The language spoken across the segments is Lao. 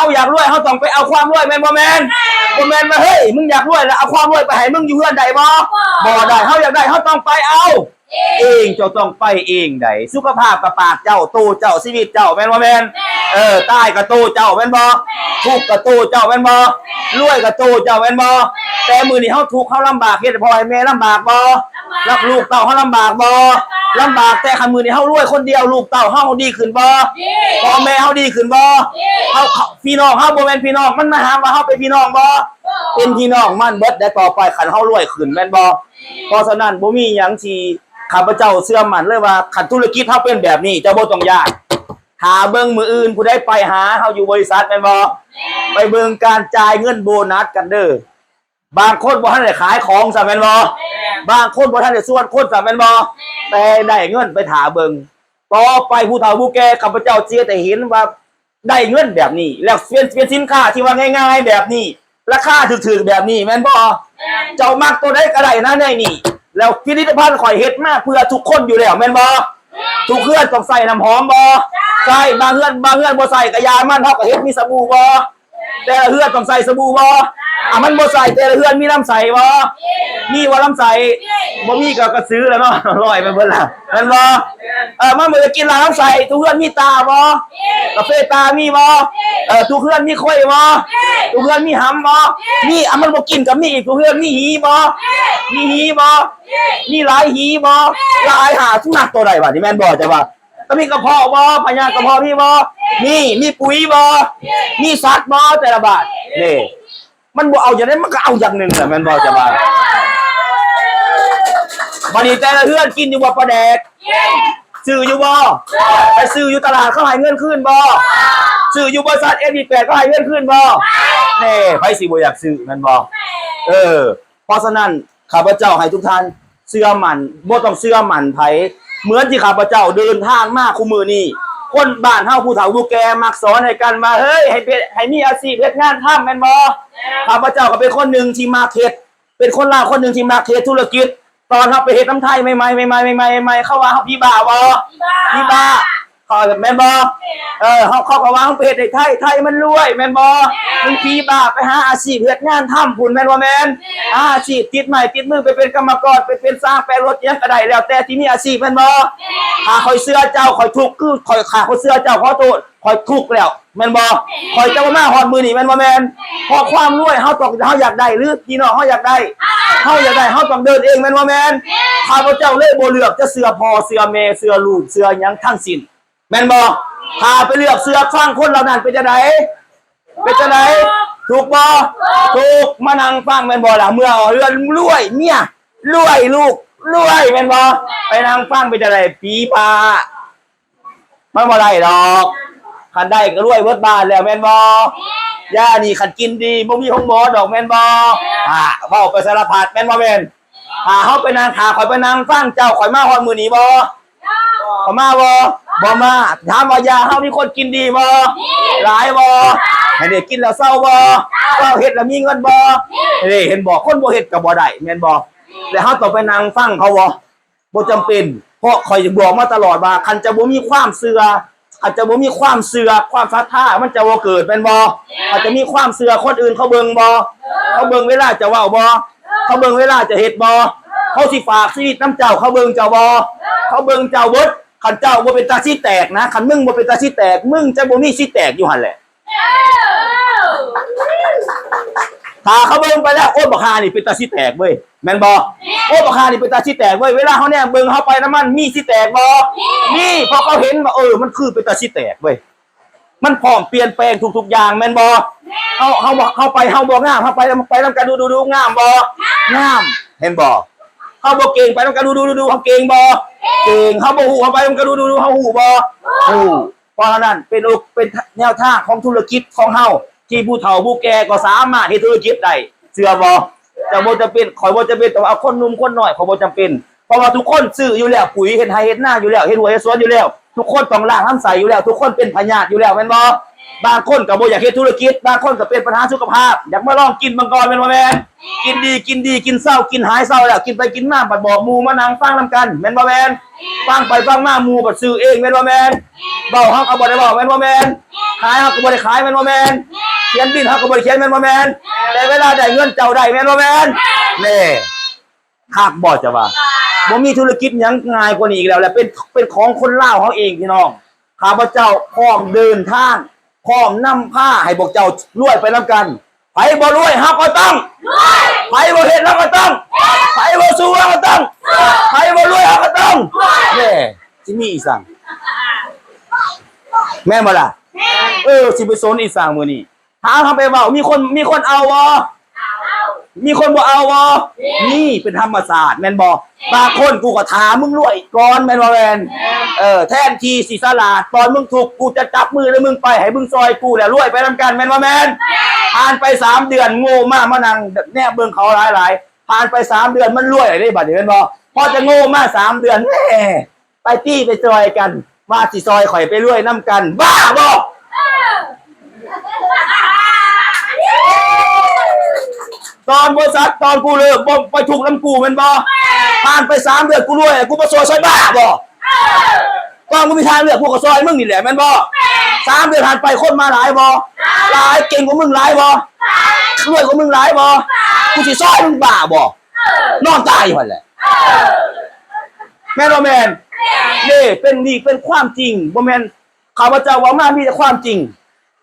ເຮົາຢາກລວຍ ເຮົາຕ້ອງໄປເອົາຄວາມລວຍ ແມ່ນບໍ່ແມ່ນ? ບໍ່ແມ່ນວ່າ ເຮີ້ຍ ມຶງຢາກລວຍ ແລ້ວເອົາຄວາມລວຍໄປໃຫ້ມຶງຢູ່ເຮືອນໄດ້ບໍ່? ບໍ່ໄດ້. ເຮົາຢາກໄດ້ ເຮົາຕ້ອງໄປເອົາເອງ. ເຈົ້າຕ້ອງໄປເອງໃດ໋. ສຸຂະພາບກໍປາກເຈົ້າ, ໂຕເຈົ້າ, ຊີວິດເຈົ້າ ແມ່ນບໍ່ແມ່ນ? ເອີ ຕາຍກໍໂຕເຈົ້າ ແມ່ນບໍ່? ທຸກກໍໂຕເຈົ້າ ແມ່ນບໍ່? ລວຍກໍໂຕເຈົ້າ ແມ່ນບໍ່? ແຕ່ມື້ນີ້ເຮົາທຸກ ເຮົາລຳບາກ ເຮັດໃຫ້ພໍ່ໃຫ້ແມ່ລຳບາກບໍ່? ລຳບາກ. ລັກລູກເຕົ້າເຮົາລຳບາກບໍ່? ລຳບາກ. ລຳບາກ ແຕ່ຄັນມື້ນີ້ເຮົາລວຍຄົນດຽວ ລູກເຕົ້າເຮົາດີຂຶ້ນບໍ່? ດີ. ພໍ່ແມ່ເຮົາດີຂຶ້ນບໍ່? ດີ. ເຮົາ ພີ່ນ້ອງເຮົາບໍ່ແມ່ນພີ່ນ້ອງມັນ ມາຫາວ່າເຮົາເປັນພີ່ນ້ອງບໍ່? ບໍ່. ເປັນພີ່ນ້ອງມັນເບິດໄດ້ຕໍ່ໄປ ຄັນເຮົາລວຍຂຶ້ນ ແມ່ນບໍ່? ເພາະສະນັ້ນ ບໍ່ມີຫຍັງທີ່ຂ້າພະເຈົ້າເຊື່ອໝັ້ນເລີຍວ່າ ຄັນທຸລະກິດເຮົາເປັນແບບນີ້ ເຈົ້າບໍ່ຕ້ອງຢ້ານ. ຖ້າເບິ່ງມື້ອື່ນ ຜູ້ໃດໄປຫາເຮົາຢູ່ບໍລິສັດ ແມ່ນບໍ່? ແມ່ນ. ໄປເບິ່ງການຈ່າຍເງິນໂບນັດກັນເດີ້. ບາງຄົນບໍ່ທັນໄດ້ຂາຍຂອງຊ້ຳ ແມ່ນບໍ່? ແມ່ນ. ບາງຄົນບໍ່ທັນໄດ້ຊວນຄົນຊ້ຳ ແມ່ນບໍ່? ແມ່ນ. ແຕ່ໄດ້ເງິນ ໄປຖ້າເບິ່ງ. ຕໍ່ໄປຜູ້ເຖົ້າຜູ້ແກ່ ຂ້າພະເຈົ້າຊິເຮັດໃຫ້ເຫັນວ່າໄດ້ເງິນແບບນີ້ ແລ້ວເປັນ ເປັນສິນຄ້າທີ່ວ່າງ່າຍໆແບບນີ້ ລາຄາຖືກໆແບບນີ້ ແມ່ນບໍ່? ແມ່ນ. ເຈົ້າມັກໂຕໃດກໍໄດ້ນະໃນນີ້ ແລ້ວຜະລິດຕະພັນຂ້ອຍເຮັດມາເພື່ອທຸກຄົນຢູ່ແລ້ວ ແມ່ນບໍ່? ແມ່ນ. ທຸກເຮືອນຕ້ອງໃຊ້ນ້ຳຫອມບໍ່? ໃຊ້. ບາງເຮືອນ ບາງເຮືອນບໍ່ໃຊ້ກໍຢ່າມັນ ເຮົາກໍເຮັດ ມີສະບູບໍ່? ແຕ່ລະເຮືອນຕ້ອງໃຊ້ສະບູບໍ່? ອ່າ ມັນບໍ່ໃຊ້ ແຕ່ລະເຮືອນມີນ້ຳໃຊ້ບໍ່? ມີບໍ່ນ້ຳໃຊ້? ບໍ່ມີກໍກະຊື້ແລ້ວເນາະ ລອຍໄປເບິດລະ ແມ່ນບໍ່? ເອີ ມັນບໍ່ໄດ້ກິນລານ້ຳໃຊ້ ທຸກເຮືອນມີຕາບໍ່? ກາເຟຕາມີບໍ່? ເອີ ທຸກເຮືອນມີຂ້ອຍບໍ່? ທຸກເຮືອນມີຫຳບໍ່? ມີ. ອ່າ ມັນບໍ່ກິນກໍມີອີກ ທຸກເຮືອນມີຫີບໍ່? ມີຫີບໍ່? ມີຫຼາຍຫີບໍ່? ຫຼາຍ. ຫາ ສຸນັກໂຕໃດບາດນີ້ ແມ່ນບໍ່ ເຈົ້າວ່າ? ກໍມີກະເພາະບໍ່? ພະຍາດກະເພາະມີບໍ່? ມີ. ມີປຸ໋ຍບໍ່? ມີສັດບໍ່? ແຕ່ລະບາດນີ້ ມັນບໍ່ເອົາຢ່າງໃດ ມັນກໍເອົາຢ່າງໜຶ່ງແຫຼະ ແມ່ນບໍ່ ເຈົ້າວ່າ? ບາດນີ້ແຕ່ລະເຮືອນກິນຢູ່ບໍ່ປາແດກ? ຊື້ຢູ່ບໍ່? ໄປຊື້ຢູ່ຕະຫຼາດ ເຂົາໃຫ້ເງິນຄືນບໍ່? ຊື້ຢູ່ບໍລິສັດ ເອັມດີແປດ ເຂົາໃຫ້ເງິນຄືນບໍ່? ແນ່ ໃຜຊິບໍ່ຢາກຊື້ ແມ່ນບໍ່? ເອີ ເພາະສະນັ້ນ ຂ້າພະເຈົ້າໃຫ້ທຸກທ່ານເຊື່ອໝັ້ນ ບໍ່ຕ້ອງເຊື່ອໝັ້ນໃຜ ເໝືອນທີ່ຂ້າພະເຈົ້າເດີນທາງມາຄູ່ມື້ນີ້ ຄົນບ້ານເຮົາຜູ້ເຖົ້າຜູ້ແກ່ມັກສອນໃຫ້ກັນວ່າ ເຮີ້ຍ ໃຫ້ເປັນ ໃຫ້ມີອາຊີບເຮັດງານທຳ ແມ່ນບໍ່? ຂ້າພະເຈົ້າກໍເປັນຄົນໜຶ່ງທີ່ມັກເຮັດ ເປັນຄົນລາວຄົນໜຶ່ງທີ່ມັກເຮັດທຸລະກິດ. ຕອນເຮົາໄປເຮັດນຳໄທໃໝ່ໆ ໃໝ່ໆ ໃໝ່ໆ ເຂົາວ່າເຮົາຜີບ້າບໍ່? ຜີບ້າ. ຜີບ້າ. ເຂົາ ແມ່ນບໍ່? ເອີ ເຂົາ ເຂົາກໍວ່າເຮົາໄປເຮັດໃຫ້ໄທ ໄທມັນລວຍ ແມ່ນບໍ່? ແມ່ນ. ມັນຜີບ້າ ໄປຫາອາຊີບເຮັດງານທຳພຸ້ນ ແມ່ນບໍ່ແມ່ນ? ແມ່ນ. ຫາອາຊີບຕິດໄມ້ຕິດມື ໄປເປັນກຳມະກອນ ໄປເປັນຊ່າງແປະລົດ ຫຍັງກໍໄດ້ ແລ້ວແຕ່ທີ່ມີອາຊີບ ແມ່ນບໍ່? ແມ່ນ. ຖ້າຂ້ອຍເຊື່ອເຈົ້າ ຂ້ອຍທຸກຄືຂ້ອຍ ຖ້າຂ້ອຍເຊື່ອເຈົ້າ ຂໍໂທດ ຂ້ອຍທຸກແລ້ວ ແມ່ນບໍ່? ແມ່ນ. ຂ້ອຍຈະບໍ່ມາຮອດມື້ນີ້ ແມ່ນບໍ່ແມ່ນ? ເພາະຄວາມລວຍ ເຮົາຕ້ອງ ເຮົາຢາກໄດ້ ຫຼືພີ່ນ້ອງເຮົາຢາກໄດ້? ເຮົາຢາກໄດ້ ເຮົາຕ້ອງເດີນເອງ ແມ່ນບໍ່ແມ່ນ? ແມ່ນ. ຂ້າພະເຈົ້າເລີຍບໍ່ເລືອກຈະເຊື່ອພໍ່ ເຊື່ອແມ່ ເຊື່ອລູກ ເຊື່ອຫຍັງທັງສິ້ນ ແມ່ນບໍ່? ຖ້າໄປເລືອກເຊື່ອຟັງຄົນເຫຼົ່ານັ້ນ ເປັນຈັ່ງໃດ? ເປັນຈັ່ງໃດ? ຖືກບໍ່? ຖືກ. ມານັ່ງຟັງແມ່ນບໍ່ລະ? ເມື່ອເຮືອນລວຍ ເມຍລວຍ ລູກລວຍ ແມ່ນບໍ່? ໄປນັ່ງຟັງເປັນຈັ່ງໃດ? ຜີບ້າ. ມັນບໍ່ໄດ້ດອກ. ຄັນໄດ້ກໍລວຍເບິດບ້ານແລ້ວແມ່ນບໍ່? ຢານີ້ຄັນກິນດີບໍ່ມີໂຮງໝໍດອກແມ່ນບໍ່? ອ່າ ເວົ້າໄປສາລະພັດແມ່ນບໍ່ແມ່ນ? ຖ້າເຮົາໄປນັ່ງ ຖ້າຂ້ອຍໄປນັ່ງຟັງເຈົ້າ ຂ້ອຍມາຮອດມື້ນີ້ບໍ່? ຂ້ອຍມາບໍ່? ບໍ່ມາ. ຖາມວ່າຢາເຮົາມີຄົນກິນດີບໍ່? ຫຼາຍບໍ່? ໃຫ້ໄດ້ກິນແລ້ວເຊົາບໍ່? ເຊົາເຮັດແລ້ວມີເງິນບໍ່? ເດ້ ເຫັນບໍ່? ຄົນບໍ່ເຮັດກໍບໍ່ໄດ້ແມ່ນບໍ່? ແລ້ວເຮົາຕ້ອງໄປນັ່ງຟັງເຂົາບໍ່? ບໍ່ຈຳເປັນ ເພາະຂ້ອຍບອກມາຕະຫຼອດວ່າ ຄັນເຈົ້າບໍ່ມີຄວາມເຊື່ອ ຄັນເຈົ້າບໍ່ມີຄວາມເຊື່ອ ຄວາມສັດທາມັນຈະບໍ່ເກີດ ແມ່ນບໍ່? ເຈົ້າຈະມີຄວາມເຊື່ອ ຄົນອື່ນເຂົາເບິ່ງບໍ່? ເຂົາເບິ່ງເວລາເຈົ້າເວົ້າບໍ່? ເຂົາເບິ່ງເວລາເຈົ້າເຮັດບໍ່? ເຂົາຊິຝາກຊີວິດນຳເຈົ້າ ເຂົາເບິ່ງເຈົ້າບໍ່? ເຂົາເບິ່ງເຈົ້າເບິດ. ຄັນເຈົ້າບໍ່ເປັນຕາສີແຕກນະ ຄັນມຶງບໍ່ເປັນຕາສີແຕກ ມຶງຈະບໍ່ມີສີແຕກຢູ່ຫັ້ນແຫຼະ. ຖ້າເຂົາເບິ່ງໄປແລ້ວ ໂອ້ ບັກຫ່ານີ້ເປັນຕາສີແຕກເວີຍ ແມ່ນບໍ່? ໂອ້ ບັກຫ່ານີ້ເປັນຕາສີແຕກເວີຍ. ເວລາເຮົາແນມເບິ່ງ ເຮົາໄປນຳມັນ ມີສີແຕກບໍ່? ມີ. ເພາະເຂົາເຫັນວ່າ ເອີ ມັນຄືເປັນຕາສີແຕກເວີຍ ມັນພ້ອມປ່ຽນແປງທຸກໆຢ່າງ ແມ່ນບໍ່? ເຮົາ ເຮົາ ເຮົາໄປ ເຮົາບໍ່ງາມ ເຮົາໄປ ໄປນຳກັນດູໆ ງາມບໍ່? ງາມ. ເຫັນບໍ່? ເຮົາບໍ່ເກັ່ງ ໄປນຳກັນດູໆ ເຮົາເກັ່ງບໍ່? ເກັ່ງ. ເຮົາບໍ່ຮູ້ ເຮົາໄປນຳກັນດູໆ ເຮົາຮູ້ບໍ່? ຮູ້. ເພາະສະນັ້ນ ເປັນໂອ ເປັນແນວທາງຂອງທຸລະກິດຂອງເຮົາ ທີ່ຜູ້ເຖົ້າຜູ້ແກ່ກໍສາມາດເຮັດທຸລະກິດໄດ້ ເຊື່ອບໍ່? ເຈົ້າບໍ່ຈຳເປັນ ຂ້ອຍບໍ່ຈຳເປັນຕ້ອງເອົາຄົນໜຸ່ມຄົນນ້ອຍ ຂ້ອຍບໍ່ຈຳເປັນ ເພາະວ່າທຸກຄົນຊື້ຢູ່ແລ້ວ ປຸ໋ຍ ເຮັດໄຮ່ເຮັດນາຢູ່ແລ້ວ ເຮັດຮົ້ວເຮັດສວນຢູ່ແລ້ວ ທຸກຄົນຕ້ອງລ້າງລຳໄສ້ຢູ່ແລ້ວ ທຸກຄົນເປັນພະຍາດຢູ່ແລ້ວ ແມ່ນບໍ່? ບາງຄົນກໍບໍ່ຢາກເຮັດທຸລະກິດ, ບາງຄົນກໍເປັນບັນຫາສຸຂະພາບ, ຢາກມາລອງກິນເບິ່ງກ່ອນ ແມ່ນບໍ່ແມ່ນ? ກິນດີ ກິນດີ ກິນເຊົ້າ ກິນຫາຍເຊົ້າແລ້ວ, ກິນໄປກິນມາ ບັດບອກໝູ່ມານັ່ງຟັງນຳກັນ ແມ່ນບໍ່ແມ່ນ? ຟັງໄປຟັງມາ ໝູ່ບັດຊື້ເອງ ແມ່ນບໍ່ແມ່ນ? ເວົ້າເຮົາກໍບໍ່ໄດ້ເວົ້າ ແມ່ນບໍ່ແມ່ນ? ຂາຍເຮົາກໍບໍ່ໄດ້ຂາຍ ແມ່ນບໍ່ແມ່ນ? ຂຽນບິນເຮົາກໍບໍ່ໄດ້ຂຽນ ແມ່ນບໍ່ແມ່ນ? ແຕ່ເວລາໄດ້ເງິນເຈົ້າໄດ້ ແມ່ນບໍ່ແມ່ນ? ແນ່ ຄັກບໍ່ ເຈົ້າວ່າ? ບໍ່ມີທຸລະກິດຫຍັງງ່າຍກວ່ານີ້ອີກແລ້ວ ແລະ ເປັນ ເປັນຂອງຄົນລາວເຮົາເອງ ພີ່ນ້ອງ. ຂ້າພະເຈົ້າພ້ອມເດີນທາງ ພ້ອມນຳພາໃຫ້ພວກເຈົ້າລວຍໄປນຳກັນ. ໃຜບໍ່ລວຍ ເຮົາກໍຕ້ອງລວຍ, ໃຜບໍ່ເຮັດ ເຮົາກໍຕ້ອງເຮັດ, ໃຜບໍ່ສູ້ ເຮົາກໍຕ້ອງສູ້, ໃຜບໍ່ລວຍ ເຮົາກໍຕ້ອງລວຍ. ແນ່ ຊິມີອີ່ສັງ ແມ່ນບໍ່ລະ? ແມ່ນ. ເອີ ຊິໄປສົນອີ່ສັງມື້ນີ້ ຖາມເຮົາໄປເວົ້າ ມີຄົນ ມີຄົນເອົາບໍ່? ເອົາ. ມີຄົນບໍ່ເອົາບໍ່? ມີ. ມີ ເປັນທຳມະຊາດ ແມ່ນບໍ່? ບາງຄົນ ກູກໍຖ້າມຶງລວຍກ່ອນ ແມ່ນບໍ່ແມ່ນ? ເອີ ແທນທີ່ຊິສະຫຼາດ ຕອນມຶງທຸກ ກູຈະຈັບມືນຳມຶງໄປ ໃຫ້ມຶງຊ່ອຍກູ ແລ້ວລວຍໄປນຳກັນ ແມ່ນບໍ່ແມ່ນ? ຜ່ານໄປສາມເດືອນ ໂງ່ມາ ມານັ່ງແນມເບິ່ງເຂົາຫຼາຍໆ ຜ່ານໄປສາມເດືອນ ມັນລວຍແລ້ວເດ້ ບັດນີ້ແມ່ນບໍ່? ພໍຈະໂງ່ມາສາມເດືອນ ແໝ ໄປຕິໄປຈ່ອຍກັນ ວ່າຊິຊ່ອຍຂ້ອຍໄປລວຍນຳກັນ ບ້າບໍ່? ເອີ ຕອນບໍລິສັດ ຕອນກູເລີກ ບໍ່ໄປທຸກນຳກູແມ່ນບໍ່? ຜ່ານໄປສາມເດືອນ ກູລວຍ ກູບໍ່ຊ່ອຍ ຊ່ອຍບ້າບໍ່? ເອີ ຕອນກູມີທາງເລືອກ ກູກໍຊ່ອຍມຶງນີ້ແຫຼະແມ່ນບໍ່? ສາມເດືອນຜ່ານໄປ ຄົນມາຫຼາຍບໍ່? ຫຼາຍ. ເກັ່ງກວ່າມຶງຫຼາຍບໍ່? ຫຼາຍ. ລວຍກວ່າມຶງຫຼາຍບໍ່? ຫຼາຍ. ກູຊິຊ່ອຍມຶງ ບ້າບໍ່? ນອນຕາຍຢູ່ຫັ້ນແຫຼະ ເອີ ແມ່ນບໍ່ແມ່ນ? ແມ່ນ. ນີ້ເປັນ ນີ້ເປັນຄວາມຈິງ ບໍ່ແມ່ນຂ້າພະເຈົ້າເວົ້າມາ ມີແຕ່ຄວາມຈິງ.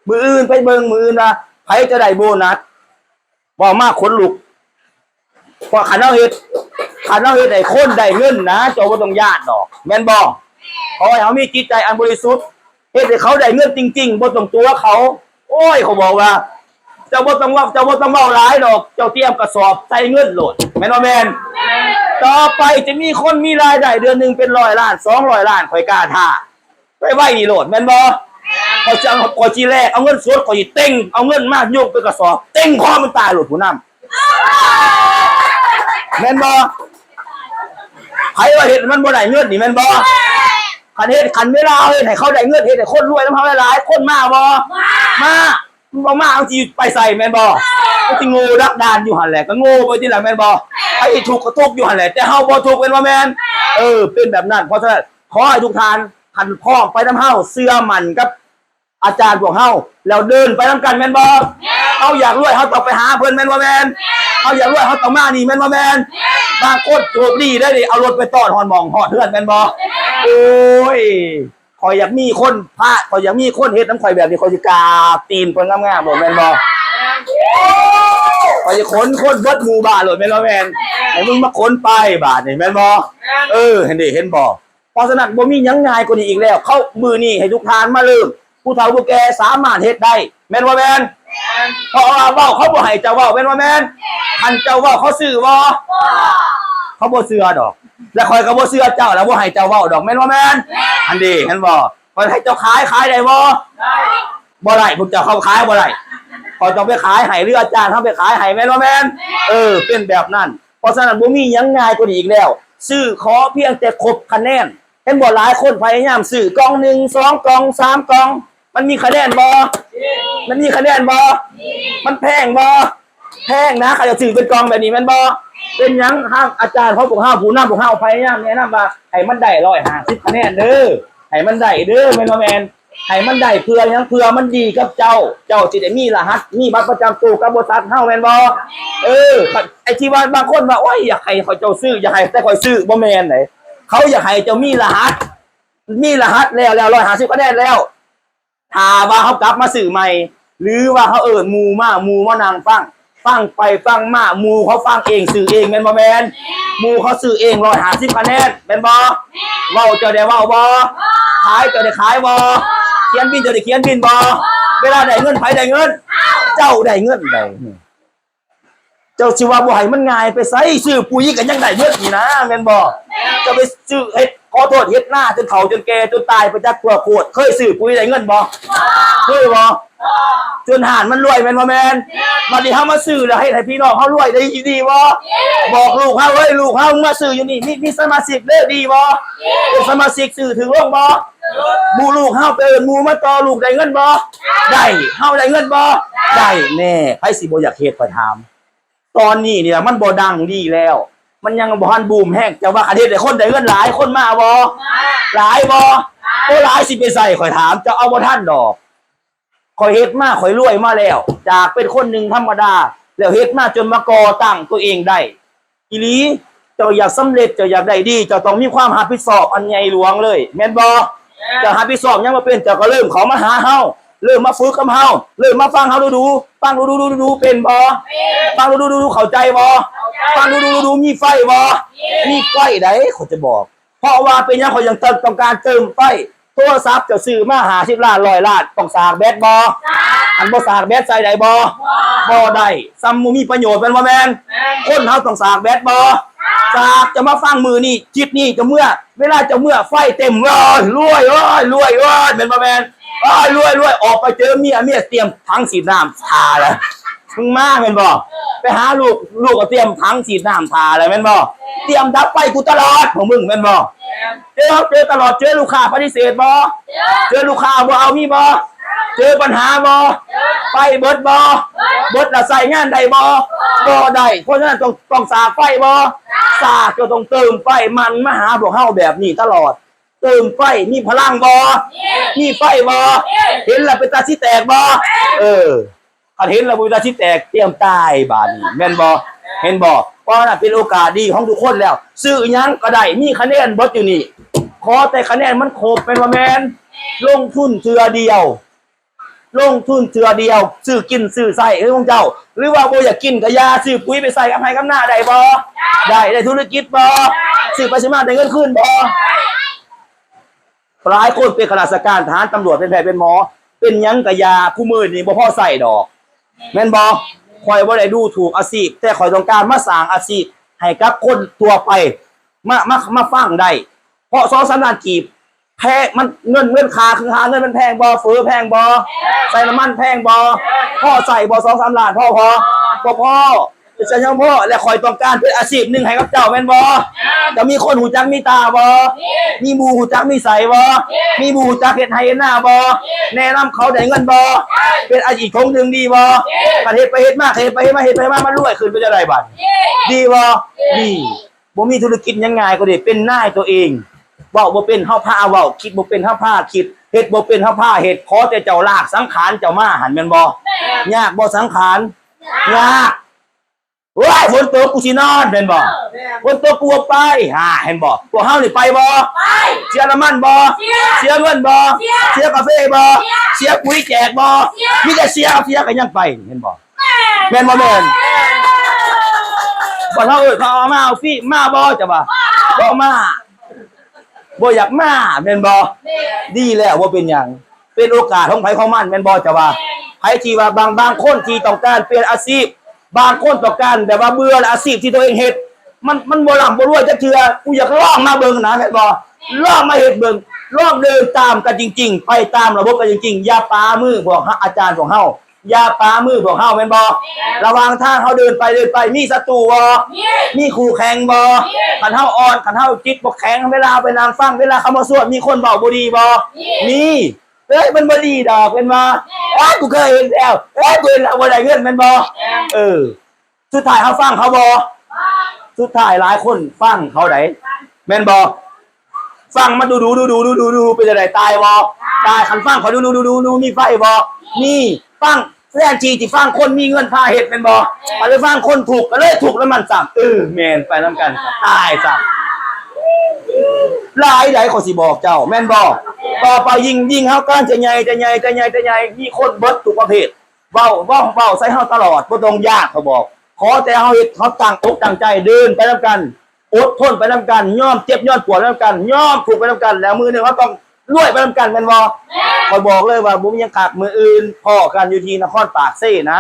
ມື້ອື່ນໄປເບິ່ງ ມື້ອື່ນວ່າໃຜຈະໄດ້ໂບນັດ ເວົ້າມາຂົນລຸກ. ເພາະຄັນເຮົາເຮັດ ຄັນເຮົາເຮັດໃຫ້ຄົນໄດ້ເງິນນະ ເຈົ້າບໍ່ຕ້ອງຢ້ານດອກ ແມ່ນບໍ່? ຂໍໃຫ້ເຮົາມີຈິດໃຈອັນບໍລິສຸດ ເຮັດໃຫ້ເຂົາໄດ້ເງິນຈິງໆ ບໍ່ຕ້ອງຕົວະເຂົາ. ໂອ້ຍ ເຂົາບອກວ່າ ເຈົ້າບໍ່ຕ້ອງເວົ້າ ເຈົ້າບໍ່ຕ້ອງເວົ້າຫຼາຍດອກ ເຈົ້າຕຽມກະສອບໃສ່ເງິນໂລດ ແມ່ນບໍ່ແມ່ນ? ຕໍ່ໄປຈະມີຄົນມີລາຍໄດ້ເດືອນໜຶ່ງເປັນຮ້ອຍລ້ານ ສອງຮ້ອຍລ້ານ ຂ້ອຍກ້າທ້າ ໄວໆນີ້ໂລດ ແມ່ນບໍ່? ຂ້ອຍຊິເອົາ ຂ້ອຍຊິແລກເອົາເງິນສົດ ຂ້ອຍຊິເຕັງເອົາເງິນມາຍົກເປັນກະສອບ ເຕັງຄໍມັນຕາຍໂລດຜູ້ນຳ ແມ່ນບໍ່? ໃຜວ່າເຮັດໃຫ້ມັນບໍ່ໄດ້ເງິນນີ້ແມ່ນບໍ່? ຄັນເຮັດ ຄັນເວລາເຮົາເຮັດໃຫ້ເຂົາໄດ້ເງິນ ເຮັດໃຫ້ຄົນລວຍນຳເຮົາຫຼາຍໆ ຄົນມາບໍ່? ມາ. ມາ. ມັນບໍ່ມາ ມັນຊິໄປໃສແມ່ນບໍ່? ມັນຊິໂງ່ດັກດານຢູ່ຫັ້ນແຫຼະ ກໍໂງ່ໄປຕິລະແມ່ນບໍ່? ໃຜທຸກກໍທຸກຢູ່ຫັ້ນແຫຼະ ແຕ່ເຮົາບໍ່ທຸກແມ່ນບໍ່ແມ່ນ? ເອີ ເປັນແບບນັ້ນ. ເພາະສະນັ້ນ ຂໍໃຫ້ທຸກທ່ານ ຄັນພ້ອມໄປນຳເຮົາ ເຊື່ອໝັ້ນກັບ ອາຈານພວກເຮົາ ແລ້ວເດີນໄປນຳກັນແມ່ນບໍ່? ເຮົາຢາກລວຍ ເຮົາຕ້ອງໄປຫາເພິ່ນແມ່ນບໍ່ແມ່ນ? ເຮົາຢາກລວຍ ເຮົາຕ້ອງມານີ້ແມ່ນບໍ່ແມ່ນ? ບາງຄົນໂຊກດີໄດ້ ເອົາລົດໄປຕ້ອນຮອດໝ່ອງຮອດເຮືອນແມ່ນບໍ່? ໂອ້ຍ ຂ້ອຍຢາກມີຄົນພາ ຂ້ອຍຢາກມີຄົນເຮັດນຳຂ້ອຍແບບນີ້ ຂ້ອຍຊິກາບຕີນເພິ່ນງາມໆໂລດແມ່ນບໍ່? ຂ້ອຍຊິຂົນຄົນເບິດໝູ່ບ້ານໂລດແມ່ນບໍ່ແມ່ນ? ໃຫ້ມຶງມາຂົນໄປບາດນີ້ແມ່ນບໍ່? ເອີ ເຫັນເດ້ ເຫັນບໍ່? ເພາະສະນັ້ນ ບໍ່ມີຫຍັງງ່າຍກວ່ານີ້ອີກແລ້ວ. ເຂົາ ມື້ນີ້ໃຫ້ທຸກທ່ານມາເລີ່ມ ຜູ້ເຖົ້າຜູ້ແກ່ສາມາດເຮັດໄດ້ ແມ່ນບໍ່ແມ່ນ? ເພາະວ່າເວົ້າ ເຂົາບໍ່ໃຫ້ເຈົ້າເວົ້າ ແມ່ນບໍ່ແມ່ນ? ຄັນເຈົ້າເວົ້າ ເຂົາຊື້ບໍ່? ເຂົາບໍ່ເຊື່ອດອກ ແລະ ຂ້ອຍກໍບໍ່ເຊື່ອເຈົ້າ ແລ້ວບໍ່ໃຫ້ເຈົ້າເວົ້າດອກ ແມ່ນບໍ່ແມ່ນ? ອັນນີ້ ເຫັນບໍ່? ຂ້ອຍໃຫ້ເຈົ້າຂາຍ ຂາຍໄດ້ບໍ່? ບໍ່ໄດ້ ພວກເຈົ້າເຂົ້າຂາຍບໍ່ໄດ້ ຂ້ອຍຕ້ອງໄປຂາຍໃຫ້ ຫຼືອາຈານເຮົາໄປຂາຍໃຫ້ ແມ່ນບໍ່ແມ່ນ? ເອີ ເປັນແບບນັ້ນ. ເພາະສະນັ້ນ ບໍ່ມີຫຍັງງ່າຍກວ່ານີ້ອີກແລ້ວ. ຊື້ຂໍພຽງແຕ່ຄົບຄະແນນ. ເຫັນບໍ່? ຫຼາຍຄົນພະຍາຍາມຊື້ກ່ອງໜຶ່ງ ສອງກ່ອງ ສາມກ່ອງ. ມັນມີຄະແນນບໍ່? ມັນມີຄະແນນບໍ່? ມັນແພງບໍ່? ແພງນະ ຄັນຈະຊື້ເປັນກ່ອງແບບນີ້ແມ່ນບໍ່? ເປັນຫຍັງ? ທາງອາຈານຂອງພວກເຮົາ ຜູ້ນຳພວກເຮົາພະຍາຍາມແນະນຳວ່າ ໃຫ້ມັນໄດ້ຮ້ອຍຫ້າສິບຄະແນນເດີ ໃຫ້ມັນໄດ້ເດີ ແມ່ນບໍ່ແມ່ນ? ໃຫ້ມັນໄດ້ເພື່ອຫຍັງ? ເພື່ອມັນດີກັບເຈົ້າ ເຈົ້າຊິໄດ້ມີລະຫັດ ມີບັດປະຈຳໂຕກັບບໍລິສັດເຮົາແມ່ນບໍ່? ເອີ ໄອ້ທີ່ວ່າບາງຄົນວ່າ ໂອ້ຍ ຢາກໃຫ້ເຂົາເຈົ້າຊື້ ຢາກໃຫ້ແຕ່ຂ້ອຍຊື້ ບໍ່ແມ່ນເດ້. ເຂົາຢາກໃຫ້ເຈົ້າມີລະຫັດ ມີລະຫັດແລ້ວ ແລ້ວຮ້ອຍຫ້າສິບຄະແນນແລ້ວ ຖ້າວ່າເຮົາກັບມາຊື້ໃໝ່ ຫຼືວ່າເຮົາເອີ້ນໝູ່ມາ ໝູ່ມານັ່ງຟັງ ຟັງໄປຟັງມາ ໝູ່ເຂົາຟັງເອງ ຊື້ເອງ ແມ່ນບໍ່ແມ່ນ? ໝູ່ເຂົາຊື້ເອງ ຮ້ອຍຫ້າສິບຄະແນນ ແມ່ນບໍ່? ເວົ້າເຈົ້າໄດ້ເວົ້າບໍ່? ຂາຍເຈົ້າໄດ້ຂາຍບໍ່? ຂຽນບິນເຈົ້າໄດ້ຂຽນບິນບໍ່? ເວລາໄດ້ເງິນ ໃຜໄດ້ເງິນ? ເຈົ້າໄດ້ເງິນໄດ໋. ເຈົ້າຊິວ່າບໍ່ໃຫ້ມັນງ່າຍໄປໃສ? ຊື້ປຸ໋ຍກໍຍັງໄດ້ເບິດນີ້ນະ ແມ່ນບໍ່? ເຈົ້າໄປຊື້ເຮັດ ຂໍໂທດ ເຮັດນາຈົນເຖົ້າຈົນແກ່ຈົນຕາຍໄປຈັກທົ່ວໂຄດ ເຄີຍຊື້ປຸ໋ຍໄດ້ເງິນບໍ່? ເຄີຍບໍ່? ຈົນຮ້ານມັນລວຍແມ່ນບໍ່ແມ່ນ? ບັດນີ້ເຮົາມາຊື້ແລ້ວເຮັດໃຫ້ພີ່ນ້ອງເຮົາລວຍໄດ້ດີບໍ່? ບອກລູກເຮົາ ເອີຍ ລູກເຮົາມາຊື້ຢູ່ນີ້ ມີ ມີສະມາຊິກເດີ ດີບໍ່? ເປັນສະມາຊິກຊື້ຖືກລົງບໍ່? ໝູ່ລູກເຮົາໄປເອີ້ນໝູ່ມາຕໍ່ ລູກໄດ້ເງິນບໍ່? ໄດ້. ເຮົາໄດ້ເງິນບໍ່? ໄດ້. ແນ່ ໃຜຊິບໍ່ຢາກເຮັດ ຂ້ອຍຖາມ. ຕອນນີ້ນີ້ລະ ມັນບໍ່ດັງດີແລ້ວ ມັນຍັງບໍ່ທັນບູມແຮງ. ເຈົ້າວ່າຄັນເຮັດໃຫ້ຄົນໄດ້ເງິນຫຼາຍ ຄົນມາບໍ່? ຫຼາຍບໍ່? ບໍ່ຫຼາຍຊິໄປໃສ ຂ້ອຍຖາມ. ເຈົ້າເອົາບໍ່ທັນດອກ. ຂ້ອຍເຮັດມາ ຂ້ອຍລວຍມາແລ້ວ ຈາກເປັນຄົນໜຶ່ງທຳມະດາ ແລ້ວເຮັດມາຈົນມາກໍ່ຕັ້ງຕົວເອງໄດ້ອີ່ຫຼີ. ເຈົ້າຢາກສຳເລັດ ເຈົ້າຢາກໄດ້ດີ ເຈົ້າຕ້ອງມີຄວາມຮັບຜິດຊອບອັນໃຫຍ່ຫຼວງເລີຍ ແມ່ນບໍ່? ເຈົ້າຮັບຜິດຊອບຫຍັງບໍ່ເປັນ ເຈົ້າກໍເລີ່ມເຂົ້າມາຫາເຮົາ ເລີ່ມມາຝຶກກັບເຮົາ ເລີ່ມມາຟັງເຮົາດູໆ ຟັງດູໆ ເປັນບໍ່? ຟັງດູໆ ເຂົ້າໃຈບໍ່? ຟັງດູໆ ມີໄຟບໍ່? ມີໄຟໃດ ຂ້ອຍຈະບອກ. ເພາະວ່າເປັນຫຍັງຂ້ອຍຍັງຕ້ອງ ຕ້ອງການເຕີມໄຟ? ໂທລະສັບເຈົ້າຊື້ມາຫ້າສິບລ້ານ ຮ້ອຍລ້ານ ຕ້ອງສາກແບັດບໍ່? ຄັນບໍ່ສາກແບັດໃຊ້ໄດ້ບໍ່? ບໍ່ໄດ້. ສ່ຳບໍ່ມີປະໂຫຍດແມ່ນບໍ່ແມ່ນ? ຄົນເຮົາຕ້ອງສາກແບັດບໍ່? ສາກ. ເຈົ້າມາຟັງມື້ນີ້ ຄລິບນີ້ ເຈົ້າເມືອ ເວລາເຈົ້າເມືອໄຟເຕັມ ໂອ້ຍ ລວຍ ໂອ້ຍ ລວຍ ໂອ້ຍ ແມ່ນບໍ່ແມ່ນ? ໂອ້ຍ ລວຍ ລວຍ ອອກໄປເຈີເມຍ ເມຍຕຽມຖັງສີດນ້ຳຖ້າແລ້ວ ມຶງມາແມ່ນບໍ່? ໄປຫາລູກ ລູກກໍຕຽມຖັງສີດນ້ຳຖ້າແລ້ວແມ່ນບໍ່? ຕຽມດັບໄຟກູຕະຫຼອດພວກມຶງແມ່ນບໍ່? ເຈີ ເຈີຕະຫຼອດ ເຈີລູກຄ້າປະຕິເສດບໍ່? ເຈີລູກຄ້າບໍ່ເອົາມີບໍ່? ເຈີບັນຫາບໍ່? ໄຟເບິດບໍ່? ເບິດແລ້ວໃຊ້ງານໄດ້ບໍ່? ບໍ່ໄດ້. ເພາະສະນັ້ນຕ້ອງ ຕ້ອງສາກໄຟບໍ່? ສາກ. ເຈົ້າຕ້ອງເຕີມໄຟ ໝັ່ນມາຫາພວກເຮົາແບບນີ້ຕະຫຼອດ. ເຕີມໄຟ ມີພະລັງບໍ່? ມີໄຟບໍ່? ເຫັນແລ້ວເປັນຕາຊິແຕກບໍ່? ເອີ ຄັນເຫັນແລ້ວບໍ່ເປັນຕາຊິແຕກ ຕຽມຕາຍບາດນີ້ ແມ່ນບໍ່? ເຫັນບໍ່? ເພາະນັ້ນເປັນໂອກາດດີຂອງທຸກຄົນແລ້ວ ຊື້ຫຍັງກໍໄດ້ ມີຄະແນນເບິດຢູ່ນີ້ ຂໍແຕ່ຄະແນນມັນຄົບ ແມ່ນບໍ່ແມ່ນ? ລົງທຶນເທື່ອດຽວ ລົງທຶນເທື່ອດຽວ ຊື້ກິນຊື້ໃຊ້ເອີ ຂອງເຈົ້າ ຫຼືວ່າບໍ່ຢາກກິນກໍຢ່າ ຊື້ປຸຍໄປໃສ່ກັບໄຮ່ກັບນາໄດ້ບໍ່? ໄດ້. ໄດ້ທຸລະກິດບໍ່? ຊື້ໄປຊື້ມາໄດ້ເງິນຄືນບໍ່? ຫຼາຍຄົນເປັນຂ້າລາຊະການ ທະຫານ ຕຳຫຼວດ ເປັນແພດ ເປັນໝໍ ເປັນຫຍັງກະຢ່າ ຄູ່ມື້ນີ້ບໍ່ພໍໃຊ້ດອກ ແມ່ນບໍ່? ຂ້ອຍບໍ່ໄດ້ດູຖູກອາຊີບ ແຕ່ຂ້ອຍຕ້ອງການມາສ້າງອາຊີບໃຫ້ກັບຄົນທົ່ວໄປ ມາ ມາ ມາຟັງໄດ້ ເພາະສອງສາມລ້ານກີບແພງ ມັນ ເງິນ ເງິນຄ່າ ຄ່າເງິນມັນແພງບໍ່? ເຝີແພງບໍ່? ໃສ່ນ້ຳມັນແພງບໍ່? ພໍໃຊ້ບໍ່? ສອງສາມລ້ານພໍບໍ່? ບໍ່ພໍ. ເປັນສັນຍັງພໍ ແລະ ຂ້ອຍຕ້ອງການເປັນອາຊີບໜຶ່ງໃຫ້ກັບເຈົ້າແມ່ນບໍ່? ເຈົ້າມີຄົນຮູ້ຈັກມີຕາບໍ່? ມີໝູ່ຮູ້ຈັກມີໃສບໍ່? ມີໝູ່ຮູ້ຈັກເຮັດໄຮ່ເຮັດນາບໍ່? ແນະນຳເຂົາໄດ້ເງິນບໍ່? ເປັນອາຊີບຖົງໜຶ່ງດີບໍ່? ຄັນເຮັດໄປເຮັດມາ ເຮັດໄປເຮັດມາ ເຮັດໄປເຮັດມາ ມັນລວຍຂຶ້ນ ເປັນຈັ່ງໃດບາດນີ້? ດີບໍ່? ດີ. ບໍ່ມີທຸລະກິດຫຍັງງ່າຍກວ່ານີ້ ເປັນນາຍຕົວເອງ. ເວົ້າບໍ່ເປັນ ເຮົາພາເວົ້າ, ຄິດບໍ່ເປັນ ເຮົາພາຄິດ, ເຮັດບໍ່ເປັນ ເຮົາພາເຮັດ. ຂໍແຕ່ເຈົ້າລາກສັງຂານເຈົ້າມາຫັ້ນ ແມ່ນບໍ່? ຍາກບໍ່ສັງຂານ? ຍາກ. ໂອ້ຍ ຝົນຕົກ ກູຊິນອນ ແມ່ນບໍ່? ຝົນຕົກ ກູບໍ່ໄປ. ຫາ ເຫັນບໍ່? ພວກເຮົານີ້ໄປບໍ່? ໄປ. ເສຍນ້ຳມັນບໍ່? ເສຍ. ເສຍເງິນບໍ່? ເສຍ. ເສຍກາເຟບໍ່? ເສຍ. ເສຍປຸຍແຈກບໍ່? ເສຍ. ມີແຕ່ເສຍກັບເສຍກໍຍັງໄປ ເຫັນບໍ່? ແມ່ນບໍ່ແມ່ນ? ບັດເຮົາເອີ້ນເຂົາເອົາມາເອົາຟຣີ ມາບໍ່ ເຈົ້າວ່າ? ບໍ່ມາ ບໍ່ຢາກມາ ແມ່ນບໍ່? ດີແລ້ວ ບໍ່ເປັນຫຍັງ ເປັນໂອກາດຂອງໃຜຂອງມັນ ແມ່ນບໍ່ ເຈົ້າວ່າ? ໃຜທີ່ວ່າ ບາງ ບາງຄົນທີ່ຕ້ອງການປ່ຽນອາຊີບ ບາງຄົນຕ້ອງການແບບວ່າເບື່ອອາຊີບທີ່ຕົວເອງເຮັດ ມັນ ມັນບໍ່ລ່ຳບໍ່ລວຍຈັກເທື່ອ ກູຢາກລອງມາເບິ່ງນະ ແມ່ນບໍ່? ລອງມາເຮັດເບິ່ງ ລອງເດີນຕາມກັນຈິງໆ ໄປຕາມລະບົບກັນຈິງໆ ຢ່າປາມືພວກເຮົາ ອາຈານພວກເຮົາ ຢ່າປາມືພວກເຮົາ ແມ່ນບໍ່? ລະຫວ່າງທາງເຮົາເດີນໄປ ເດີນໄປ ມີສັດຕູບໍ່? ມີ. ມີຄູ່ແຂ່ງບໍ່? ມີ. ຄັນເຮົາອ່ອນ ຄັນເຮົາຈິດບໍ່ແຂງ ເວລາເຮົາໄປນັ່ງຟັງ ເວລາເຂົາມາຊວນ ມີຄົນເວົ້າບໍ່ດີບໍ່? ມີ. ມີ. ເອີຍ ມັນບໍ່ດີດອກ ແມ່ນບໍ່? ໂອ້ຍ ກູເຄີຍເຫັນແລ້ວ ໂອ້ຍ ກູເຫັນແລ້ວບໍ່ໄດ້ເງິນ ແມ່ນບໍ່? ເອີ ສຸດທ້າຍເຮົາຟັງເຂົາບໍ່? ສຸດທ້າຍຫຼາຍຄົນຟັງເຂົາໃດ໋ ແມ່ນບໍ່? ຟັງມາດູໆ ດູໆ ດູໆ ດູໆ ເປັນຈັ່ງໃດ? ຕາຍບໍ່? ຕາຍ. ຄັນຟັງເຂົາດູໆ ດູໆ ດູໆ ມີໄຟບໍ່? ມີ. ຟັງ ແທນທີ່ຊິຟັງຄົນມີເງິນພາເຮັດ ແມ່ນບໍ່? ບັດໄປຟັງຄົນທຸກ ກໍເລີຍທຸກນຳມັນຊ້ຳ. ເອີ ແມ່ນ ໄປນຳກັນ ຕາຍຊ້ຳ. ຫຼາຍໃດ໋ ຂ້ອຍຊິບອກເຈົ້າ ແມ່ນບໍ່? ຕໍ່ໄປຍິ່ງ ຍິ່ງເຮົາການຈະໃຫຍ່ ຈະໃຫຍ່ ຈະໃຫຍ່ ຈະໃຫຍ່ ມີຄົນເບິດທຸກປະເພດ ເວົ້າ ເວົ້າ ເວົ້າໃສ່ເຮົາຕະຫຼອດ ບໍ່ຕ້ອງຢ້ານ ຂ້ອຍບອກ. ຂໍແຕ່ເຮົາເຮັດ ເຮົາຕັ້ງອົກຕັ້ງໃຈ ເດີນໄປນຳກັນ ອົດທົນໄປນຳກັນ ຍອມເຈັບຍອມປວດໄປນຳກັນ ຍອມທຸກໄປນຳກັນ ແລ້ວມື້ໜຶ່ງເຮົາຕ້ອງລວຍໄປນຳກັນ ແມ່ນບໍ່? ຂ້ອຍບອກເລີຍວ່າບໍ່ມີຫຍັງຄັກ ມື້ອື່ນພໍ້ກັນຢູ່ທີ່ນະຄອນປາກເຊນະ.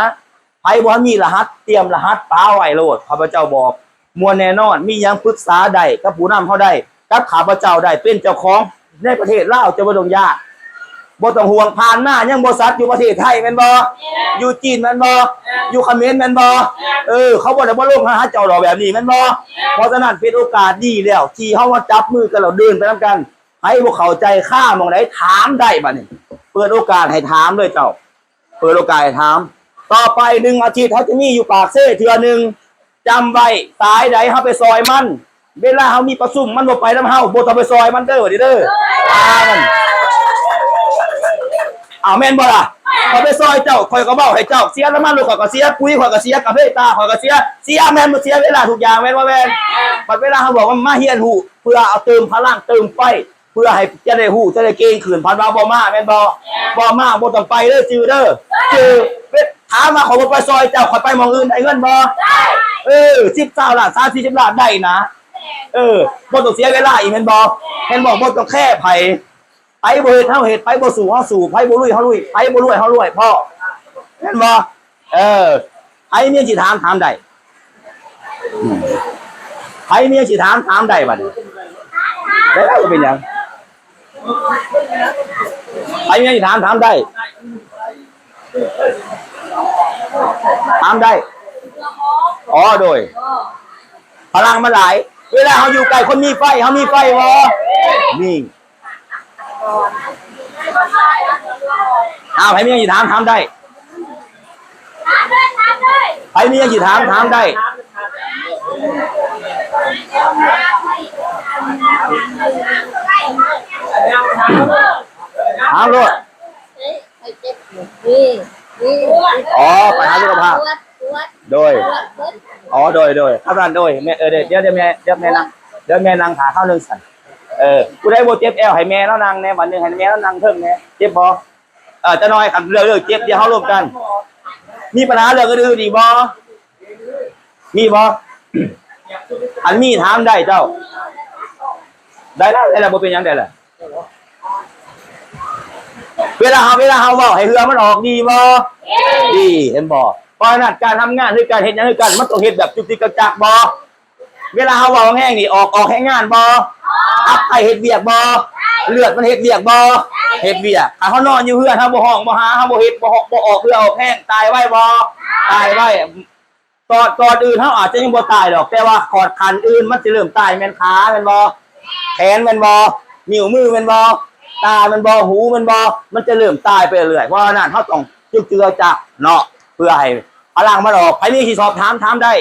ໃຜບໍ່ທັນມີລະຫັດ ຕຽມລະຫັດປາໄວ້ໂລດ ຂ້າພະເຈົ້າບອກ ມ່ວນແນ່ນອນ ມີຫຍັງປຶກສາໄດ້ກັບຜູ້ນຳເຮົາໄດ້ ກັບຂ້າພະເຈົ້າໄດ້ ເປັນເຈົ້າຂອງໃນປະເທດລາວ ເຈົ້າບໍ່ຕ້ອງຢ້ານ. ບໍ່ຕ້ອງຫ່ວງ ຜ່ານມາຍັງບໍ່ສັດຢູ່ປະເທດໄທແມ່ນບໍ່? ຢູ່ຈີນແມ່ນບໍ່? ຢູ່ຂະເໝນແມ່ນບໍ່? ເອີ ເຂົາບໍ່ໄດ້ມາລົງຫາເຈົ້າດອກແບບນີ້ແມ່ນບໍ່? ເພາະສະນັ້ນເປັນໂອກາດດີແລ້ວ ທີ່ເຮົາມາຈັບມືກັນແລ້ວເດີນໄປນຳກັນ. ໃຜບໍ່ເຂົ້າໃຈຄາໝ່ອງໃດຖາມໄດ້ບັດນີ້ ເປີດໂອກາດໃຫ້ຖາມເລີຍເຈົ້າ. ເປີດໂອກາດໃຫ້ຖາມ. ຕໍ່ໄປໜຶ່ງອາທິດເຮົາຈະມີຢູ່ປາກເຊເທື່ອໜຶ່ງ. ຈຳໄວ້ ສາຍໃດເຮົາໄປຊ່ອຍມັນ ເວລາເຮົາມີປະຊຸມ ມັນບໍ່ໄປນຳເຮົາ ບໍ່ຕ້ອງໄປຊ່ອຍມັນເດີ ວ່ານີ້ເດີ. ອ້າວ ແມ່ນບໍ່ລະ? ຂ້ອຍໄປຊ່ອຍເຈົ້າ ຂ້ອຍກໍເວົ້າໃຫ້ເຈົ້າເສຍນ້ຳມັນລົດ ຂ້ອຍກໍເສຍ ປຸ໋ຍຂ້ອຍກໍເສຍ ກາເຟຕາຂ້ອຍກໍເສຍ ເສຍແມ່ນບໍ່? ເສຍເວລາທຸກຢ່າງແມ່ນບໍ່? ແມ່ນ. ບັດເວລາເຮົາບອກວ່າມາຮຽນຮູ້ ເພື່ອເອົາເຕີມພະລັງ ເຕີມໄຟ ເພື່ອໃຫ້ຈະໄດ້ຮູ້ ຈະໄດ້ເກັ່ງຂຶ້ນ ພັດວ່າບໍ່ມາແມ່ນບໍ່? ບໍ່ມາ ບໍ່ຕ້ອງໄປເດີ ຈື່ເດີ ຈື່. ຖາມວ່າຂ້ອຍບໍ່ໄປຊ່ອຍເຈົ້າ ຂ້ອຍໄປໝ່ອງອື່ນໄດ້ເງິນບໍ່? ເອີ ສິບ ຊາວລ້ານ ສາມ ສີ່ ສິບລ້ານໄດ້ນະ. ເອີ ບໍ່ຕ້ອງເສຍເວລາອີກແມ່ນບໍ່? ແມ່ນບໍ່? ບໍ່ຕ້ອງແຄໃຜ ໃຜບໍ່ເຮັດເຮົາເຮັດ ໃຜບໍ່ສູ້ເຮົາສູ້ ໃຜບໍ່ລຸຍເຮົາລຸຍ ໃຜບໍ່ລວຍເຮົາລວຍ ພໍ ແມ່ນບໍ່? ເອີ ໃຜມີຫຍັງຊິຖາມ ຖາມໄດ້. ອືມ ໃຜມີຫຍັງຊິຖາມ ຖາມໄດ້ບັດນີ້. ໄດ້ ບໍ່ເປັນຫຍັງ. ໃຜມີຫຍັງຊິຖາມ ຖາມໄດ້ ຖາມໄດ້. ອໍ ໂດຍ ພະລັງມັນຫຼາຍ. ເວລາເຮົາຢູ່ໃກ້ຄົນມີໄຟ ເຮົາມີໄຟບໍ່? ມີ. ອ້າວ ໃຜມີຫຍັງຊິຖາມ ຖາມໄດ້. ໃຜມີຫຍັງຊິຖາມ ຖາມໄດ້. ຖາມໂລດ. ອໍ ບັນຫາສຸຂະພາບ. ໂດຍ. ອໍ ໂດຍ ໂດຍ ຄັນຊັ້ນ ໂດຍ ແມ່ ເອີ ດຽວ ດຽວແມ່ ດຽວແມ່ນັ່ງ ດຽວແມ່ນັ່ງຖ້າຄາວໜຶ່ງຊັ້ນ. ເອີ ຜູ້ໃດບໍ່ເຈັບແອວ ໃຫ້ແມ່ລາວນັ່ງແດ່ ບັດໜຶ່ງ ໃຫ້ແມ່ລາວນັ່ງເທິງແດ່ ເຈັບບໍ່? ເອີ ຈັກໜ່ອຍ ຄັນເລື່ອງ ເລື່ອງເຈັບ ດຽວເຮົາລົມກັນ. ມີບັນຫາເລື່ອງອື່ນໆອີກບໍ່? ມີບໍ່? ຄັນມີຖາມໄດ້ເຈົ້າ. ໄດ້ລະ ໄດ້ລະ ບໍ່ເປັນຫຍັງ ໄດ້ລະ. ເວລາເຮົາ ເວລາເຮົາເວົ້າໃຫ້ເຫື່ອມັນອອກ ດີບໍ່? ດີ ເຫັນບໍ່? ເພາະສະນັ້ນ ການທຳງານ ຫຼື ການເຮັດຫຍັງຄືກັນ ມັນຕ້ອງເຮັດແບບຈຸກຈິກຈັກຈັກບໍ່? ເວລາເຮົາເວົ້າແຮງໆນີ້ ອອກ ອອກແຮງງານບໍ່? ຕັບໄຕເຮັດວຽກບໍ່? ເລືອດມັນເຮັດວຽກບໍ່? ເຮັດວຽກ. ຖ້າເຮົານອນຢູ່ເຮືອນ ເຮົາບໍ່ຮ້ອງບໍ່ຫາ ເຮົາບໍ່ເຮັດ ບໍ່ ບໍ່ອອກເຫື່ອອອກແຮງ ຕາຍໄວບໍ່? ຕາຍໄວ. ຕອນ ຕອນອື່ນເຮົາອາດຈະຍັງບໍ່ຕາຍດອກ ແຕ່ວ່າຂອດຂັ້ນອື່ນມັນຊິເລີ່ມຕາຍ ແມ່ນຂາແມ່ນບໍ່? ແຂນແມ່ນບໍ່? ນິ້ວມືແມ່ນບໍ່? ຕາແມ່ນບໍ່? ຫູແມ່ນບໍ່? ມັນຈະເລີ່ມຕາຍໄປເລື້ອຍໆ. ເພາະສະນັ້ນເຮົາຕ້ອງຈຶກເຈືອຈັກເນາະ ເພື່ອໃຫ້ພະລັງມັນອອກ. ໃຜມີຊິສອບຖາມ ຖາມໄດ້.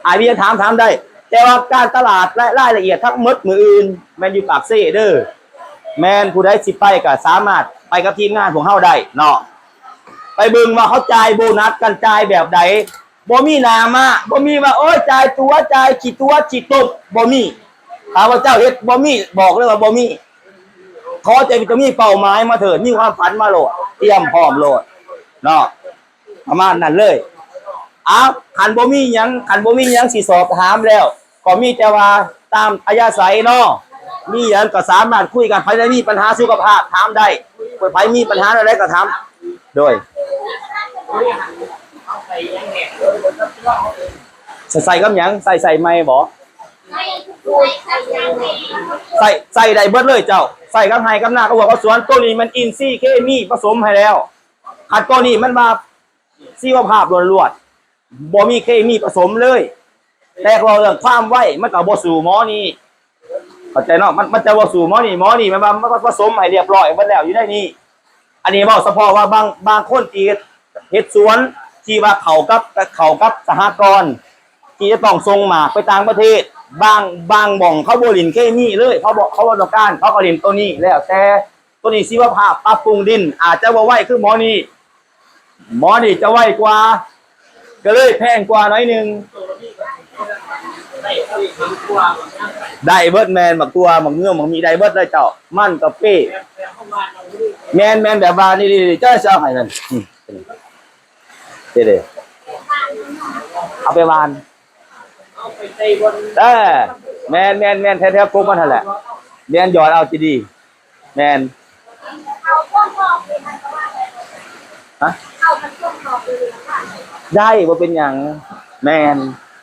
ອ້າຍວຽນຖາມ ຖາມໄດ້. ແຕ່ວ່າການຕະຫຼາດ ແລະ ລາຍລະອຽດທັງໝົດມື້ອື່ນແມ່ນຢູ່ປາກເຊເດີ. ແມ່ນ ຜູ້ໃດຊິໄປກໍສາມາດໄປກັບທີມງານພວກເຮົາໄດ້ເນາະ. ໄປເບິ່ງວ່າເຂົາຈ່າຍໂບນັດກັນ ຈ່າຍແບບໃດ. ບໍ່ມີໜ້າມ້າ ບໍ່ມີວ່າ ໂອ້ຍ ຈ່າຍຕົວະ ຈ່າຍຂີ້ຕົວະຂີ້ຕົບ ບໍ່ມີ. ຖ້າວ່າເຈົ້າເຮັດບໍ່ມີ ບອກເລີຍວ່າບໍ່ມີ. ຂໍແຕ່ຈະມີເປົ້າໝາຍມາເທີດ ມີຄວາມຝັນມາໂລດ ຕຽມພ້ອມໂລດເນາະ ປະມານນັ້ນເລີຍ. ເອົາ ຄັນບໍ່ມີຫຍັງ ຄັນບໍ່ມີຫຍັງຊິສອບຖາມແລ້ວ ກໍມີແຕ່ວ່າຕາມອັດທະຍາໄສເນາະ ມີຫຍັງກໍສາມາດຄຸຍກັນ ໃຜໃດມີບັນຫາສຸຂະພາບຖາມໄດ້ ໃຜມີບັນຫາແນວໃດກໍຖາມ. ໂດຍ ໃສ່ກັບຫຍັງ? ໃສ່ ໃສ່ໄມ້ບໍ? ໃສ່ ໃສ່ໄດ້ເບິດເລີຍເຈົ້າ ໃສ່ກັບໄຮ່ກັບນາ ກັບຫົວກັບສວນ. ໂຕນີ້ມັນອິນຊີເຄມີປະສົມໃຫ້ແລ້ວ. ຄັນໂຕນີ້ມັນວ່າຊີວະພາບລ້ວນໆ ບໍ່ມີເຄມີປະສົມເລີຍ. ແຕ່ເວົ້າເລື່ອງຄວາມໄວ ມັນກໍບໍ່ສູ້ໝໍນີ້ ເຂົ້າໃຈເນາະ ມັນ ມັນຈະບໍ່ສູ້ໝໍນີ້. ໝໍນີ້ແມ່ນວ່າມັນປະສົມໃຫ້ລຽບຮ້ອຍເບິດແລ້ວຢູ່ໃນນີ້. ອັນນີ້ເວົ້າສະເພາະວ່າບາງ ບາງຄົນທີ່ເຮັດ ເຮັດສວນທີ່ວ່າເຂົ້າກັບ ເຂົ້າກັບສະຫະກອນ ທີ່ຈະຕ້ອງສົ່ງໝາກໄປຕ່າງປະເທດ ບາງ ບາງໝ່ອງເຂົາບໍ່ຫຼິ້ນເຄມີເລີຍ ເຂົາບໍ່ ເຂົາບໍ່ຕ້ອງການ ເຂົາກໍຫຼິ້ນໂຕນີ້. ແລ້ວແຕ່ ໂຕນີ້ຊີວະພາບປັບປຸງດິນ ອາດຈະບໍ່ໄວຄືໝໍນີ້ ໝໍນີ້ຈະໄວກວ່າ ກໍເລີຍແພງກວ່າໜ້ອຍໜຶ່ງ. ໄດ້ເບິດ ແມ່ນ ໝາກຖົ່ວ ໝາກເງືອ ໝາກມີ ໄດ້ເບິດເລີຍເຈົ້າ. ມັນກະເປ້ ແມ່ນ ແມ່ນ ແບບວ່ານີ້ໆ ເຈົ້າຊິເອົາໃຫ້ນັ້ນ ນີ້ ເດ້ ເອົາໄປຫວ່ານ. ເອີ ແມ່ນໆໆ ແຖວໆກົກມັນຫັ້ນແຫຼະ ແມ່ນ ຢອດເອົາຈີ່ດີ. ແມ່ນ ຮະ ໄດ້ ບໍ່ເປັນຫຍັງ. ແມ່ນ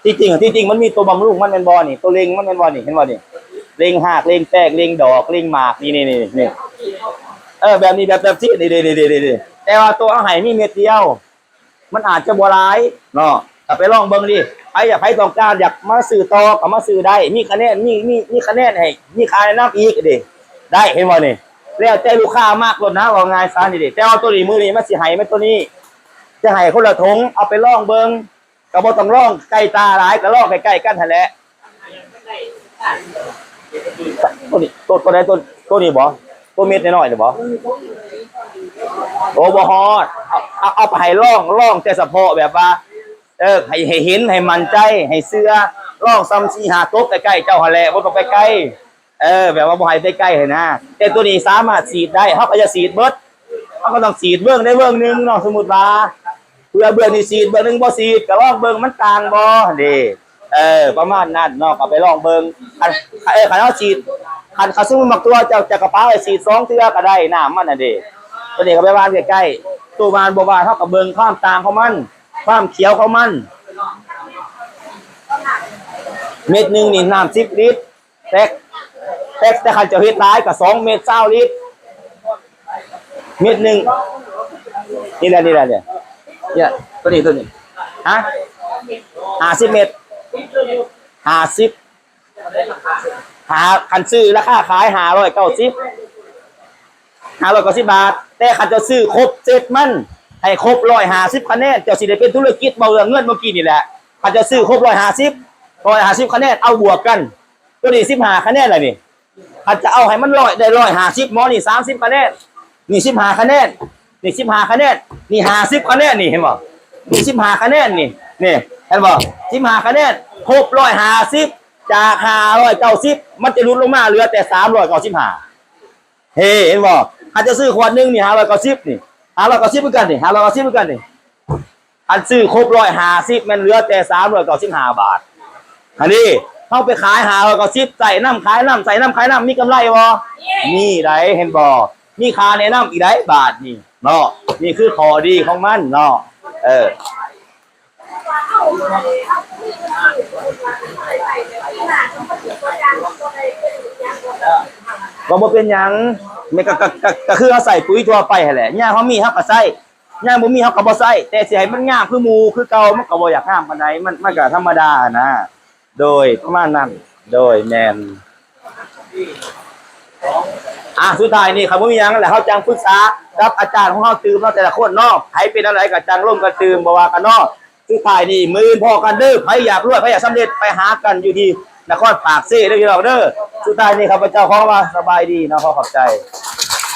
ທີ່ຈິງ ທີ່ຈິງມັນມີໂຕບຳລຸງມັນແມ່ນບໍ່ນີ້ ໂຕເລັ່ງມັນແມ່ນບໍ່ນີ້ ເຫັນບໍ່ນີ້ ເລັ່ງຮາກ ເລັ່ງແຕກ ເລັ່ງດອກ ເລັ່ງໝາກ ນີ້ໆໆ. ເອີ ແບບນີ້ ແບບ ແບບຊີ້ ນີ້ໆໆໆ ແຕ່ວ່າໂຕເຮົາໃຫ້ມີເມັດດຽວ ມັນອາດຈະບໍ່ຫຼາຍເນາະ ກໍໄປລອງເບິ່ງເດ. ໃຜຢາກ ໃຜຕ້ອງການຢາກມາຊື້ຕໍ່ກໍມາຊື້ໄດ້ ມີຄະແນນ ມີ ມີ ມີຄະແນນໃຫ້ ມີຄ່າແນະນຳອີກເດ ໄດ້ ເຫັນບໍ່ນີ້? ແລ້ວແຕ່ລູກຄ້າມັກໂລດນະ ເວົ້າງ່າຍຊະນີ້ເດ. ແຕ່ວ່າໂຕນີ້ ມື້ນີ້ມັນຊິໃຫ້ມາໂຕນີ້ ຈະໃຫ້ຄົນລະຖົງ ເອົາໄປລອງເບິ່ງ ກໍບໍ່ຕ້ອງລອງໃກ້ຕາຫຼາຍ ກໍລອງໃກ້ໆກັນຫັ້ນແຫຼະ. ໂຕນີ້ ໂຕ ໂຕໃດ ໂຕ ໂຕນີ້ບໍ? ໂຕເມັດນ້ອຍໆນີ້ບໍ? ໂອ້ ບໍ່ຮອດ ເອົາ ເອົາ ເອົາໄປໃຫ້ລອງ ລອງແຕ່ສະເພາະແບບວ່າ ເອີ ໃຫ້ ໃຫ້ເຫັນ ໃຫ້ໝັ້ນໃຈ ໃຫ້ເຊື່ອ ລອງສ່ຳສີ່ຫ້າໂຕໃກ້ໆເຈົ້າຫັ້ນແຫຼະ ບໍ່ຕ້ອງໄປໄກ. ເອີ ແບບວ່າບໍ່ໃຫ້ໄປໃກ້ຫັ້ນນະ. ແຕ່ໂຕນີ້ສາມາດສີດໄດ້ ເຮົາກໍຢ່າສີດເບິດ ເຮົາກໍຕ້ອງສີດເບື້ອງໃດເບື້ອງໜຶ່ງເນາະ. ສົມມຸດວ່າເພື່ອເບື້ອງນີ້ສີດ ເບື້ອງໜຶ່ງບໍ່ສີດ ກໍລອງເບິ່ງມັນຕ່າງບໍ່ຫັ້ນເດ. ເອີ ປະມານນັ້ນເນາະ ກໍໄປລອງເບິ່ງ. ຄັນ ເອີ ຄັນເຮົາສີດ ຄັນ ຄັນສົມມຸດມັກຕົວະ ເຈົ້າ ເຈົ້າກໍປະໄວ້ສີດສອງເທື່ອກໍໄດ້ ນ້ຳມັນຫັ້ນເດ. ໂຕນີ້ກໍໄປຫວ່ານໃກ້ໆ ໂຕຫວ່ານບໍ່ຫວ່ານ ເຮົາກໍເບິ່ງຄວາມຕ່າງຂອງມັນ ຄວາມຂຽວຂອງມັນ. ເມັດໜຶ່ງນີ້ນ້ຳສິບລິດ ແຕ່ ແຕ່ ແຕ່ຄັນເຈົ້າເຮັດຫຼາຍກໍສອງເມັດຊາວລິດ ເມັດໜຶ່ງ. ນີ້ແຫຼະ ນີ້ແຫຼະ ນີ້ ນີ້ ໂຕນີ້ ໂຕນີ້ ຮະ ຫ້າສິບເມັດ ຫ້າສິບ ຫາ ຄັນຊື້ລາຄາຂາຍຫ້າຮ້ອຍເກົ້າສິບ ຫ້າຮ້ອຍເກົ້າສິບບາດ. ແຕ່ຄັນເຈົ້າຊື້ຄົບເຊັດມັນ ໃຫ້ຄົບຮ້ອຍຫ້າສິບຄະແນນ ເຈົ້າຊິໄດ້ເປັນທຸລະກິດ ເວົ້າເລື່ອງເງິນເມື່ອກີ້ນີ້ແຫຼະ. ຄັນເຈົ້າຊື້ຄົບຮ້ອຍຫ້າສິບ ຮ້ອຍຫ້າສິບຄະແນນ ເອົາບວກກັນ ໂຕນີ້ສິບຫ້າຄະແນນລະນີ້. ຄັນຈະເອົາໃຫ້ມັນຮ້ອຍ ໄດ້ຮ້ອຍຫ້າສິບ ໝໍນີ້ສາມສິບຄະແນນ ນີ້ສິບຫ້າຄະແນນ ນີ້ສິບຫ້າຄະແນນ ນີ້ຫ້າສິບຄະແນນ ນີ້ເຫັນບໍ່? ນີ້ສິບຫ້າຄະແນນ ນີ້ ນີ້ເຫັນບໍ່? ສິບຫ້າຄະແນນ ຄົບຮ້ອຍຫ້າສິບ ຈາກຫ້າຮ້ອຍເກົ້າສິບ ມັນຈະຫຼຸດລົງມາເຫຼືອແຕ່ສາມຮ້ອຍເກົ້າສິບຫ້າ. ເຫັນບໍ່? ຄັນຈະຊື້ຂວດໜຶ່ງນີ້ຫ້າຮ້ອຍເກົ້າສິບ ນີ້ຫ້າຮ້ອຍເກົ້າສິບຄືກັນ ນີ້ຫ້າຮ້ອຍເກົ້າສິບຄືກັນ ນີ້ ຄັນຊື້ຄົບຮ້ອຍຫ້າສິບ ແມ່ນເຫຼືອແຕ່ສາມຮ້ອຍເກົ້າສິບຫ້າບາດ. ອັນນີ້ເຮົາໄປຂາຍຫ້າຮ້ອຍເກົ້າສິບ ໃຊ້ນຳຂາຍນຳ ໃຊ້ນຳຂາຍນຳ ມີກຳໄລບໍ່? ມີໄດ໋ ເຫັນບໍ່? ມີຄ່າແນະນຳອີກໄດ໋ບາດນີ້ເນາະ. ນີ້ຄືຂໍ້ດີຂອງມັນເນາະ ເອີ. ກໍບໍ່ເປັນຫຍັງ ແມ່ນ ກໍ ກໍ ກໍ ກໍຄືເຮົາໃຊ້ປຸ໋ຍທົ່ວໄປຫັ້ນແຫຼະ ຍາມເຮົາມີເຮົາກໍໃຊ້ ຍາມບໍ່ມີເຮົາກໍບໍ່ໃຊ້ ແຕ່ຊິໃຫ້ມັນງາມຄືໝູ່ຄືເກົ່າ ມັນກໍບໍ່ຢາກງາມປານໃດ ມັນ ມັນກໍທຳມະດາຫັ້ນນະ. ໂດຍ ປະມານນັ້ນ ໂດຍ ແມ່ນ. ອ່າ ສຸດທ້າຍນີ້ ຄັນບໍ່ມີຫຍັງແລ້ວ ເຮົາຈັ່ງປຶກສາກັບອາຈານຂອງເຮົາຕື່ມເນາະ ແຕ່ລະຄົນເນາະ ໃຜເປັນແນວໃດກໍຈັ່ງລົມກັນຕື່ມ ບໍ່ວ່າກັນເນາະ. ສຸດທ້າຍນີ້ ມື້ອື່ນພໍ້ກັນເດີ ໃຜຢາກລວຍ ໃຜຢາກສຳເລັດ ໄປຫາກັນຢູ່ທີ່ນະຄອນປາກເຊເດີພີ່ນ້ອງເດີ. ສຸດທ້າຍນີ້ ຂ້າພະເຈົ້າຂໍວ່າສະບາຍດີເນາະ ຂໍຂອບໃຈ.